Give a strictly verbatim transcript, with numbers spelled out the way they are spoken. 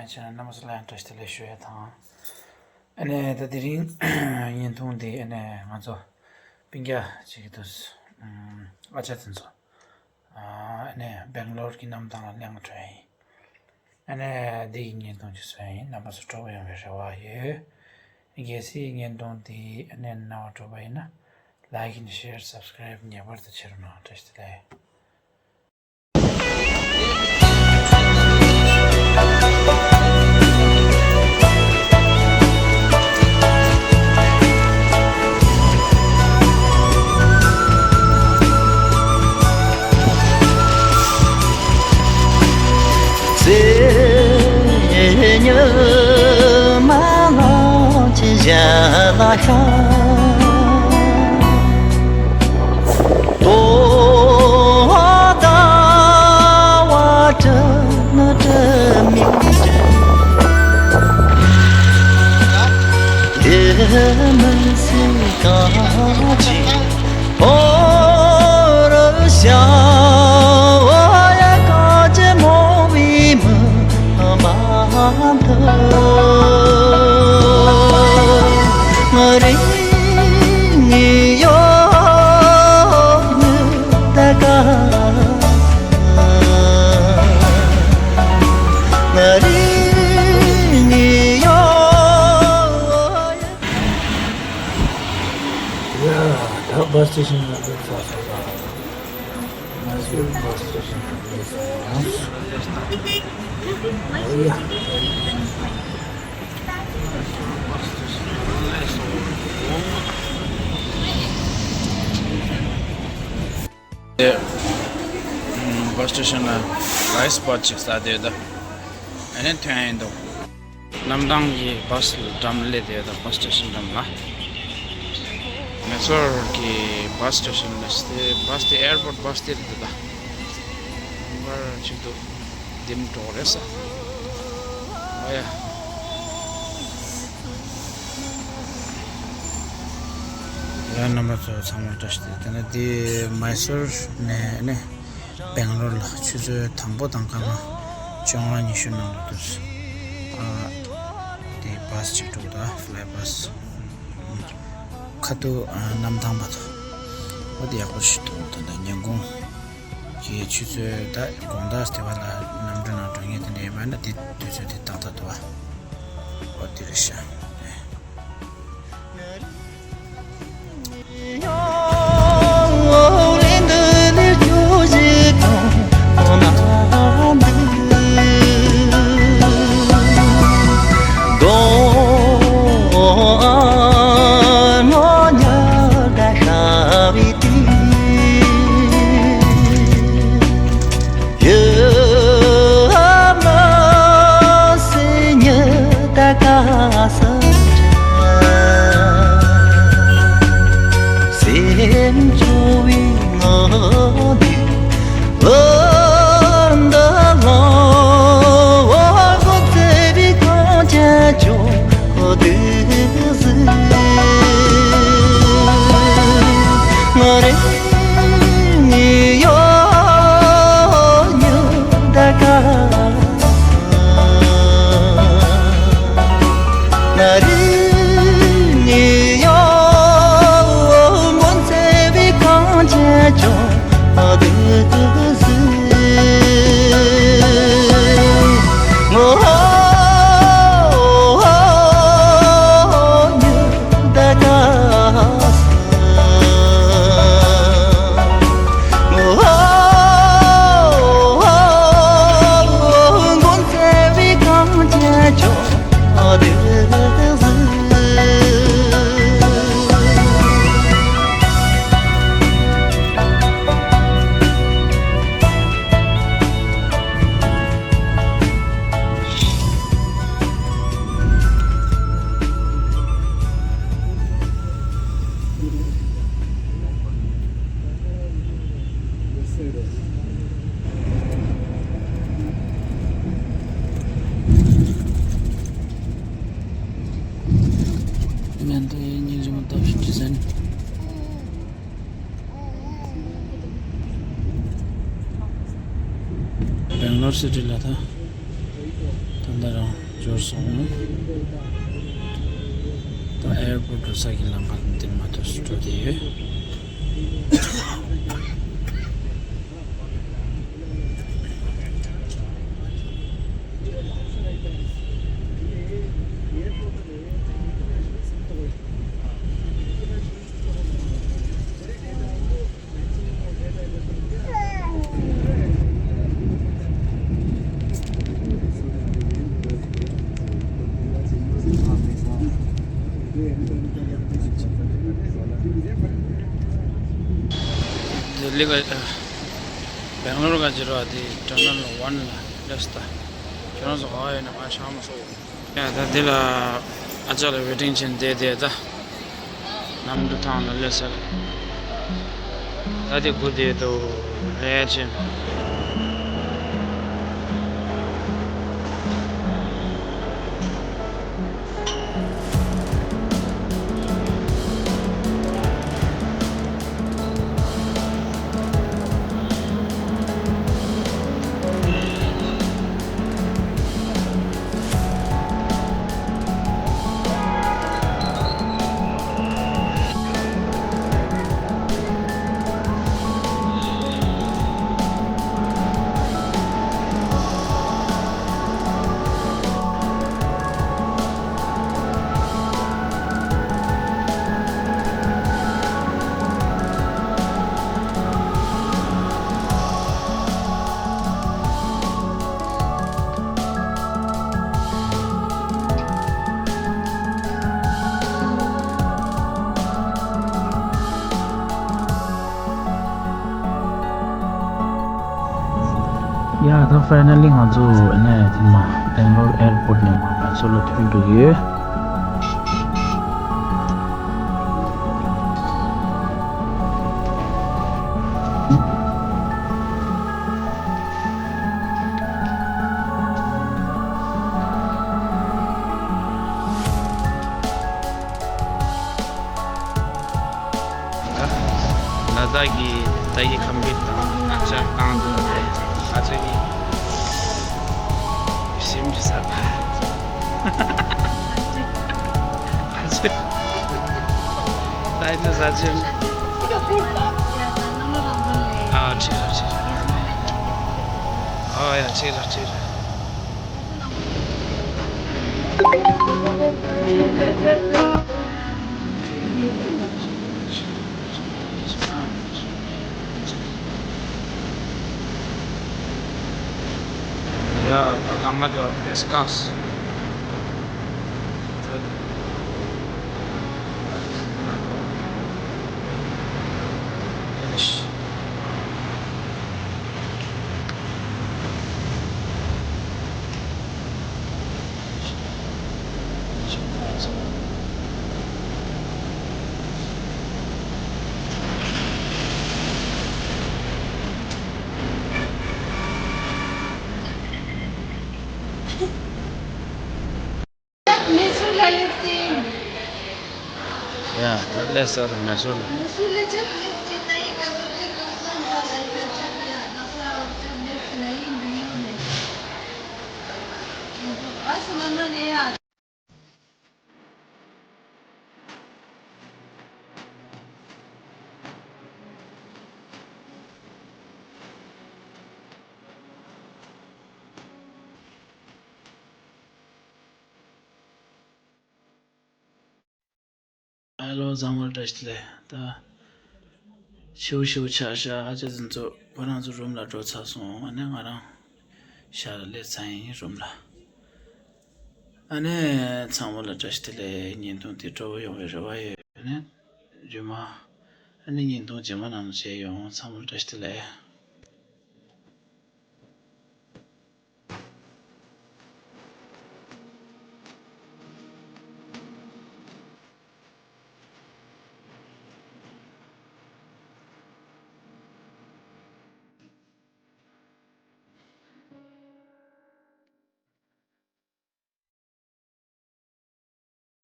ཆེ་ན་རྣམ་པ་ཚོ་ལ་ཡང་བཀྲ་ཤིས་བདེ་ལེགས་ཞུ་ཡ་དང་། ཨ་ནི་ད་དེ་རིང་བརྙན་ཐུང་འདི་ཨ་ནི་ང་ཚོ་སྤུན་ཀྱག་ཅིག་གི་དུས་ཨ་ཅག་དེ་ཚོ་ཨ་ནི་སྦེང་ལོར་གྱི་གནམ་ཐང་ལ་གླེང་འགྲོ་ཡ་ཡིན། ཨ་ནི་འདི་གི་བརྙན་ཐུང་ཅིག་བཟོ་ཡ་ཡིན། རྣམ་པ་ཚོ་སྤྲོ་པོ་ཡོང་བའི་རེ་བ་ཡོད། གལ་སྲིད་བརྙན་ཐུང་འདི་ཨ་ནི་རྣ་བར་འགྲོ་པ་ཡིན་ན། ལའིཀ་ཨེན་ཤེར་སབ་སི་ཀ་རེབ་ངེས་པར་དུ་བྱེད་རོགས་གནང་། བཀྲ་ཤིས་བདེ་ལེགས། ཡ། ད་བྷ་སི་སི་ཊེ་ཤན་ལ་སླེབས་ཚར་སོང་། མ་སུར་བྷ་སི་སི་ཊེ་ཤན་ལ་སླེབས་སོང་། ཨོ་ཡ། དེ་བྷ་སི་སི་ཊེ་ཤན་ལ་རའི་སི་བྷ་ཊི་ཅིག་ཟ་བསྡད་ཡོད་ད། ཨ་ནི་ཐོན་ཡིན་འདུག། གནམ་ཐང་གི་བྷ་སི་འགྲམ་སླེབས་བསྡད་ཡོད་ད། བྷ་སི་སི་ཊེ་ཤན་འགྲམ་ལ། མེ་སོར་གྱི་བྷ་སི་སི་ཊེ་ཤན་ལ་སྟེ། བྷ་སི་དེ་ཨེར་པོར་ཊི་བྷ་སི་དེ་རེད་ད། ལམ་བར་གཅིག་ཏུ་ལྡེམ་འགྲོ་གི་རེད་ས། ཨོ་ཡ། ཡ། རྣམ་པ་ཚོ་ཚང་མ་བཀྲ་ཤིས་བདེ་ལེགས། དེ་ནས་འདི་མེ་སོར་ནས་ནས་སྦེང་ལོར་ལ་ཆུ་ཚོད་དང་པོ་དང་སྐར་མ་བཅོ་ལྔ་ཉི་ཤུ་ནང་ལ་འདུག། ཨ། དེ་བྷ་སི་ཅིག་འགྲོ་གི་འདུག། ཨ། ཕི་ལའི་བྷ་སི། ཁ་ཐུག་ཨ་གནམ་ཐང་བར་དུ། འོ་དེ་ཡག་པོ་ཞིག་འདུག། ད་ལྟ་ཉིན་གུང་གི་ཆུ་ཚོད་ད་དགོང་དག་དེ་བ་ལ་གནམ་གྲུ་ནང་འགྲོ་མཁན་དེ་འདྲ་ཡོད་པ་ན། དེ་དུས་ཚོད་དེ་ཏག་ཏག་འདུག། ཨ། འོ་དེ་རེད་ཤག། སྦེང་ལོར་སི་ཊི་ལ་ད། ད་ འདི་རང་འབྱོར་སོང་། ད་ཨེར་པོར་འགྲོ་ས་གི་ལམ་ཁ་འདིར་མ་ཐོག་སུ་འགྲོ་བསྡད་ཡོད། ལྡི་ལི་ག་སྦེང་ལོར་ག་འགྱུར་བ་དེ་ཊར་མི་ནལ་ཝན་ལ་སླེབས་ད། ཁྱོད་རང་ཚོ་ག་པར་ཡོད་ན་ང་ཤང་མ་སོང་། ཡ་ད་འདི་ལ་ཨ་ཅག་ལ་ཝེ་ཊིང་བྱས་བསྡད་བསྡད་ད། གནམ་གྲུ་ཐང་ལ་སླེབས་ཚར། ད་དེ་སྒུག་བསྡད་འདུག་ལས་ཅན། ཡ་ད་ཕའི་ནལ་ལི་ང་ཚོ་ནས་དེ་མ་སྦེང་ལོར་ཨེར་པོར་ནས་མ་ང་ཚོ་ལ་ཐོན་འགྲོ་གི་ཡོད། ལ་དྭགས་ཀྱི་ད་ཡི་ཁམས་པའི་དང་ང་ཅག་རྐང་འདུག་སྟེ་ང་ཚོ་ཡི་སེམས་ཀྱི་ས་ང་ཚོ་ད་ཡི་ས་ཆེན། ཨ་ཁྲིད་ར་ཁྲིད་ར། ཨ་ཡ་ཁྲིད་ར་ཁྲིད་ར། ཡ་ལམ་ལ་འགྲོ་བསྡད་སྐབས། ཡ་ད་ལས་ས་དང་ངལ་གསོ་ལ། ཧེ་ལོ། ཚང་མར་བཀྲ་ཤིས་བདེ་ལེགས། ད་ཤིའུ་ཤིའུ་ཆ་བཞག་ཨ་ཅག་འཛིན་ཚོ་ཁོ་རང་ཚོ་རུམ་ལ་འགྲོ་ཚར་སོང་། ཨ་ནི་ང་རང་ཤར་སླེབས་ཚར་ཡིན་རུམ་ལ། ཨ་ནི་ཚང་མ་ལ་བཀྲ་ཤིས་བདེ་ལེགས། བརྙན་ཐུང་འདི་སྤྲོ་པོ་ཡོང་བའི་རེ་བ་ཡོད། ཨ་ནི་རྗེས་མ་ཨ་ནི་བརྙན་ཐུང་རྗེས་མ་ནང་མཇལ་ཡོང་། ཚང་མ་ལ་བཀྲ་ཤིས་བདེ་ལེགས།